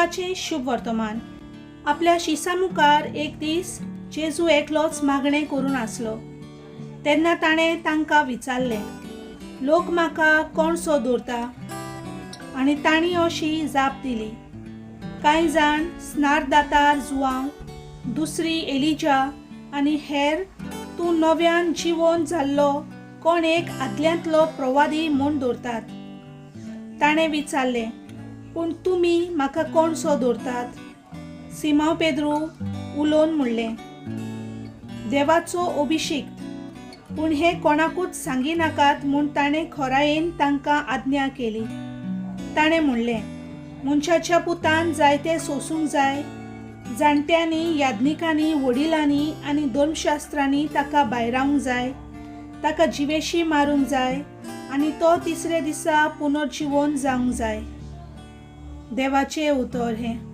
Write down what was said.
लुकाचें शुभ वर्तमान. आपल्या शिसां मुखार एक दीस जेजू एकलोच मागणें करून आसलो. तेन्ना ताणें तांकां विचारलें, लोक म्हाका कोण सो दवरता? आनी तांणी अशी जाप दिली, कांय जाण स्नारदातार जुआंव, दुसरी एलिजा आनी हेर तूं नव्यान जिवोन जाल्लो कोण एक आदल्यांतलो प्रवादी म्हूण दवरतात. ताणें विचारलें, पूण तुमी म्हाका कोण सो दवरतात? सिमांव पेद्रू उलोवन म्हणलें, देवाचो अभिषिक्त. पूण हें कोणाकूच सांगिनाकात म्हूण ताणें खोरायेन तांकां आज्ञा केली. ताणें म्हणलें, मनशाच्या पुतान जायतें सोंसूंक जाय. जाणट्यांनी, याज्ञिकांनी, वडिलांनी आनी धर्मशास्त्रांनी ताका भायरावंक जाय, ताका जिवेशी मारूंक जाय आनी तो तिसऱ्या दिसा पुनर्जिवन जावंक जाय. देवाचें उतर हें.